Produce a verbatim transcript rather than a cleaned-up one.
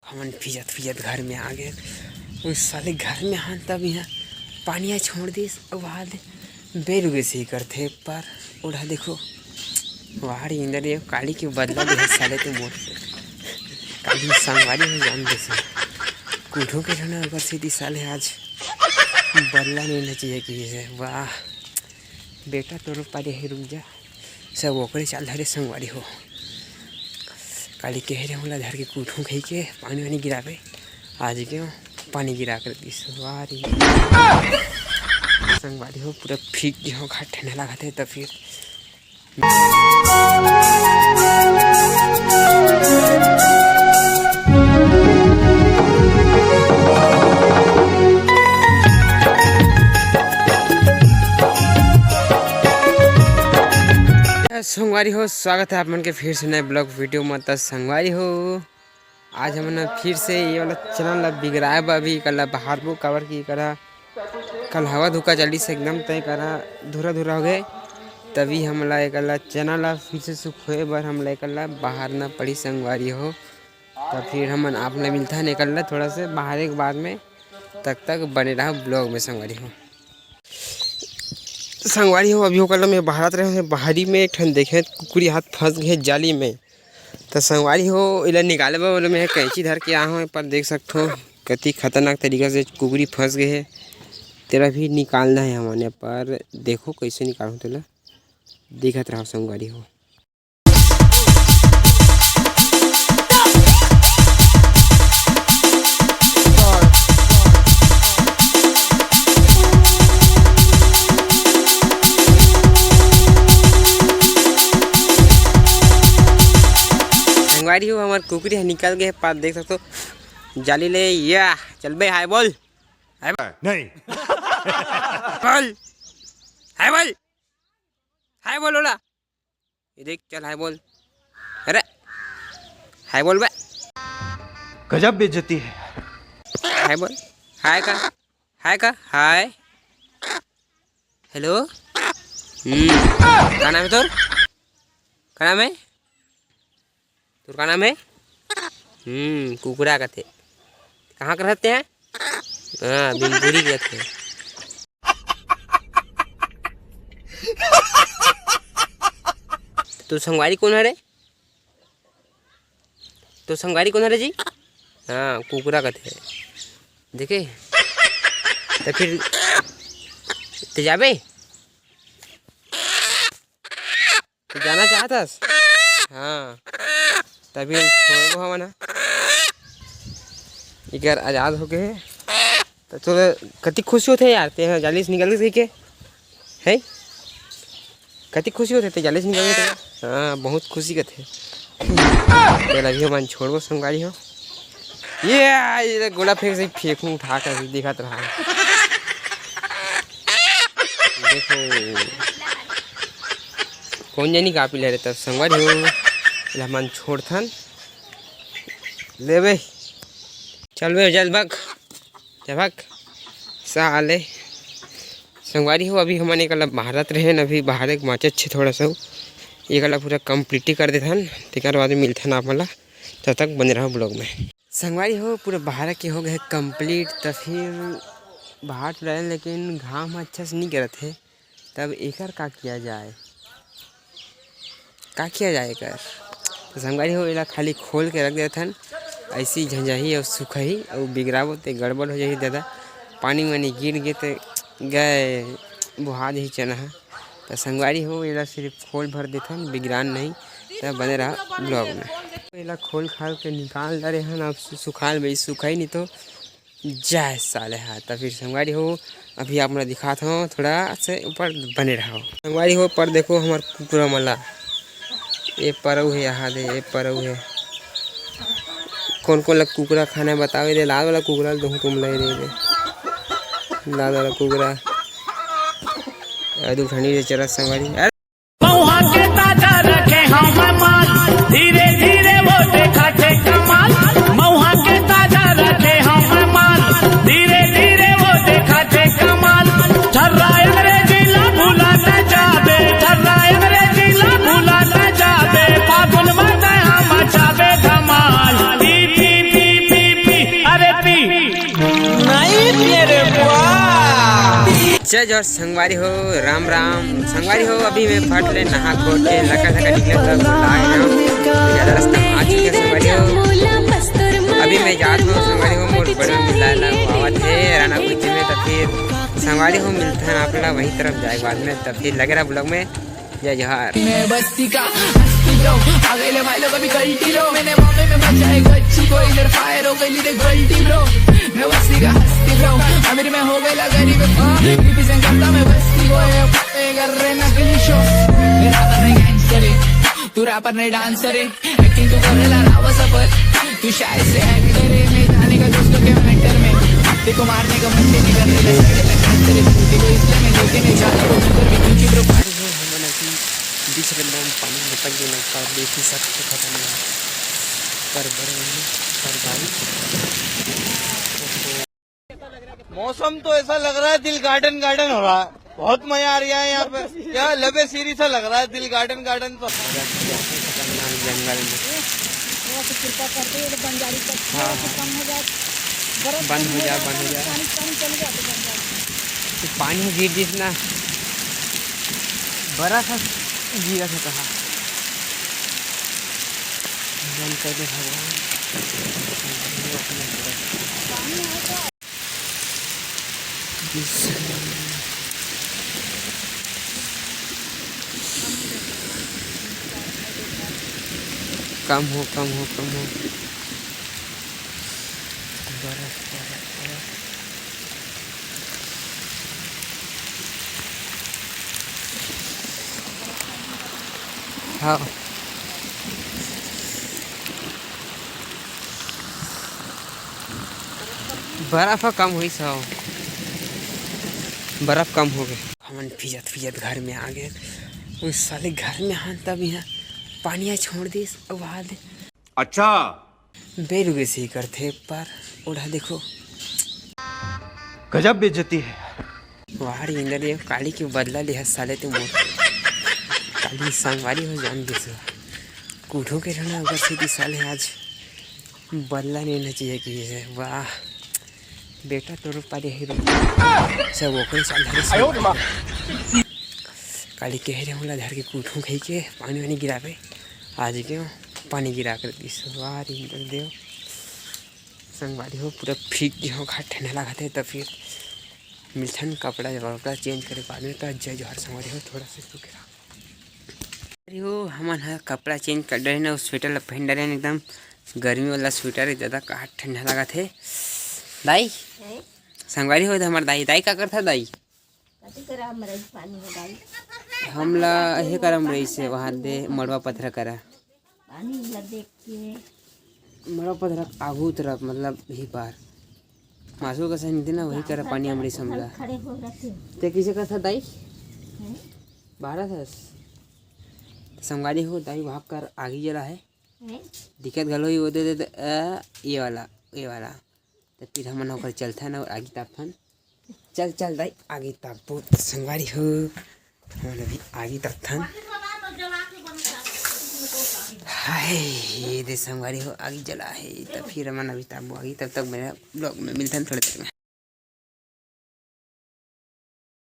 हमन फिजत फिजत घर में आ गए। उस साले घर में आन तब यहाँ पानी आ छोड़ दिस, अउ वहाँ ले बेर उगे से ही करथे। पर ओढ़ा देखो, वाह रे इंदर, ये काली के बदला दे साले तू मोर। काली संगवारी हो जान दे से। कुठो के रहना ओकर सीधी साले आज बदला लेना चाहिए कि से। वाह बेटा, तोरो पारे है, रुक जा। सब ओकरे चाल धरे संगवारी हो। काली कहे रे, ओला धर के कुठो कही के पानी वानी गिरावे। आज के पानी गिरा कर दिस। वाह रे। संगवारी हो, पूरा फीक गे हो, घाट ठंडा लागत है, त फिर संगवारी हो, स्वागत है आप मन के फिर से नए ब्लॉग वीडियो में। त संगवारी हो, आज हमन ह फिर से ये वाला चैनल ला बिगराए बर अभी एकर ला बहारबो, काबर कि एकर ह कल हवा धुका चलिस एकदम, त एकर ह धुरा धुरा हो गए। तभी हमला एकर ला चैनल ला फिर से सुखोए बर हमला एकर ला बहारना पड़ी संगवारी हो। त फिर हमन आप ला मिलथन एकर ला थोड़ा से बहारे के बाद में, तब तक बने रहा ब्लॉग में संगवारी हो। संगवारी हो, अभी ओकर ला मैं बहारत रहे हूँ, बाहरी में एक ठन देखे कुकरी हाथ फंस गए जाली में। त संगवारी हो, एला निकाले बर मैं कैंची धर के आए हूँ, पर देख सकथो कति खतरनाक तरीका से कुकरी फंस गए है। तेला भी निकालना है हमने, पर देखो कैसे निकालूँ तेला, देखत रहो संगवारी हो। संगवारी हो, हमर कुकरी ह निकल गए हे पार, देख सकथो जाली ले। या चल बे, हाय बोल, हाय बोल। नहीं। बोल, हाय बोल, हाय बोल ओला। ये देख, चल हाय बोल। अरे हाय बोल बे। गजब बेइज्जती है। हाय बोल। हाय का? हाय का? हाय। हेलो। हम्म। का नाम है तोर? का नाम है? तोर का नाम है? हम्म, कुकरा कथे। कहाँ के रहते हैं? हाँ, बिनपुरी के कथे। तो संगवारी कौन है रे? तो संगवारी कौन है रे जी? हाँ, कुकरा कथे। देखे? तो फिर ते जाबे? तू जाना चाहत हस? हाँ, तभी हम छोड़बो हमन ह। इकर आजाद हो गए हे। त तोला कति खुशी होथे यार, ते ह जाली से निकल के सही के, है? कति खुशी होथे ते जाली से निकल के ते? हाँ, बहुत खुशी कथे। तेला भी हमन छोड़बो संगवारी हो। ये, ये गोला फेंक से फेंकूं उठा के, अभी दिखत रहा। देखो, कौन जानी का पी ले रे, तब संगवारी हो, एला हमन छोड़थन। ले बे, चल बे, चल भाग, चल भाग, साले। संगवारी हो, अभी हमन एकला बहारत रहेन, अभी बहारे के बाँचे हे थोड़ा सा, एकला पूरा complete ही कर देथन, तेकर बाद मिलथन आप मन ला। तब तक बने रहो ब्लॉग में। संगवारी हो, पूरा बहार के हो गए complete, त फिर बहार तो डालेन, लेकिन घाम ह अच्छा से नहीं गिरत हे, तब एकर का किया जाए, का किया जाए एकर? तो संगवारी हो, एला खाली खोल के रख देथन, ऐसी झंझाही अउ सुखही, अउ बिगराबो ते गड़बड़ हो जाही दादा, पानी वानी गिर गे ते गए, बोहा जाही चना ह। त संगवारी हो, एला सिर्फ खोल भर देथन, बिगरान नहीं। त बने रहा ब्लॉग में। एला खोल खाल के निकाल डारे हन, अब सु-, सुखाल में सुखाई नहीं तो जाए साले हा। त फिर संगवारी हो, अभी आप मन ला दिखात हव, थोड़ा से ऊपर बने रहो संगवारी हो। पर देखो हमर कुकरा मन ला, ये परऊ हे, यहाँ दे, ये परऊ हे। कौन कौन ला कुकरा खाना है बताओ, ये दे लाल वाला कुकरा ला दूँ तुम ला, ये दे, ये दे। लाल वाला कुकरा। अरे दू ठनी रे चरत संगवारी। अरे महुआ के ताजा रखे हम माल, धीरे धीरे वो देखाथे कमाल। महुआ के ताजा रखे हम माल, धीरे धीरे वो देखाथे कमाल। ठर्रा अंग्रेजी ला भुला न जाबे, ठर्रा अंग्रेजी ला भुला न जाबे। फागुन में तैं हा मचाबे धमाल। पी, पी, पी, पी, जय जोहार संगवारी हो, राम राम संगवारी हो। अभी मैं फट ले नहा खो के लका लका निकले तो बोला है ना, ज्यादा रास्ता आ चुके हैं संगवारी हो। अभी मैं जात हूँ संगवारी हो, मोर बड़ा मिला ला आवत है राना कुछ में, तो फिर संगवारी हो मिलते हैं आप ला वही तरफ जाए बाद में, तो फिर लगे रहा ब्लॉग में। जय जोहार। मैं बस्ती का हस्ती ब्रो, आ गए ले भाई लोग अभी कल्टी लो। मैंने बॉम्बे में बचाए गच्ची को, इधर फायर हो गई देख गल्टी ब्रो। मैं बस्ती का हस्ती ब्रो, अमीर मैं हो गया गरीब। रिप्रेजेंट करता मैं बस्ती को, ये कर रहे नकली शो। मेरा पर नहीं गैंगस्टर है, तू रैपर नहीं डांसर है। एक्टिंग तू कर रहा रावा सफर, तू शायद से एक्टर है। मैं जाने का दोस्तों के मैटर में, देखो मारने का मन नहीं कर रहा। तेरे को इसलिए मैं लेके नहीं जाता वो, पर भी क्योंकि ब्रो। बीच में बम पानी में पक गई ना, पर देखी सब तो खत्म नहीं। पर बड़े होंगे, पर भाई। मौसम तो ऐसा लग रहा है दिल गार्डन गार्डन हो रहा है, बहुत मजा आ रहा है यहाँ पे। क्या लबे सीरी सा लग रहा है दिल गार्डन गार्डन तो। खतरनाक जंगल में। थोड़ा सा कृपा कर दो, ये तो बंजारी का थोड़ा सा हाँ। कम हो जाए, बर्फ बंद कम हो हो जाए, जाए, बंद हो जाए। पानी, पानी चल जाए तो बंजारी। तो पानी गिर जिस ना, बड़ा सा गिरा था कहाँ। बंद कर दे भगवान। कम हो, कम हो, कम हो। बर्फ, बर्फ, बर्फ। हाँ। बर्फ ह कम होइस हव, बर्फ कम हो गए। हमन फिजत फिजत घर में आ गए। उस साले घर में आन तब यहाँ पानी ह छोड़ दिस। अब हाल अच्छा। बेरुगे से ही करथे पर ओढ़ा देखो। गजब बेइज्जती है। वाह रे इंद्र देव, काली के बदला ले हस साले तू मोर। काली संगवारी हो जान दिस। कुढ़ो के रहना अगर सीधी साले आज बदला लेना चाहिए कि ये वाह बेटा तोर पाले है रे। सब ओकरे साथ धरे से। काली कह रहे होला धर के कुढ़ो खाई के पानी वानी गिरावे। आज के पानी गिरा कर दिस। वाह रे इंद्र देव। संगवारी हो, पूरा भीग गे हो, का ठंडा लागत हे, त फिर मिलथन कपड़ा वपड़ा चेंज करे बाद में। त जय जोहार संगवारी हो, थोड़ा सा रुके रहो। अरे हो, हमन ह कपड़ा चेंज कर डरे न, स्वेटर ला पहन डरे न, एकदम गर्मी वाला स्वेटर हे, ज्यादा का ठंडा लागत हे। दाई, हैं? संगवारी हो, त हमर दाई, दाई का करथा दाई? कथी करा, मरई पानी हो गई। हमला हे करम रहिसे, वहाँ दे मड़वा पथरा करा। पानी ला देख के। मड़वा पथरा आगू तरफ, मतलब, ही पार। मासू का सही नहीं ना, वही करा पानी अमरी समला। खड़े हो रहते हो। ते किसे का था दाई? हैं? बारह था। संगवारी हो, दाई वहाँ कर आगी जला है। हैं? दिक्कत घलो ही वो दे दे, अ, ये वाला, ये वाला। त फिर हमन ओकर चलथन अउ आगी तापथन। चल, चल दाई, आगी तापबो त संगवारी हो। हमन अभी आगी तापथन। हाय, ये दे संगवारी हो, आगी जला हे। त फिर हमन अभी तापबो आगी, तब तक मेरा ब्लॉग में मिलथन थोड़े देर में।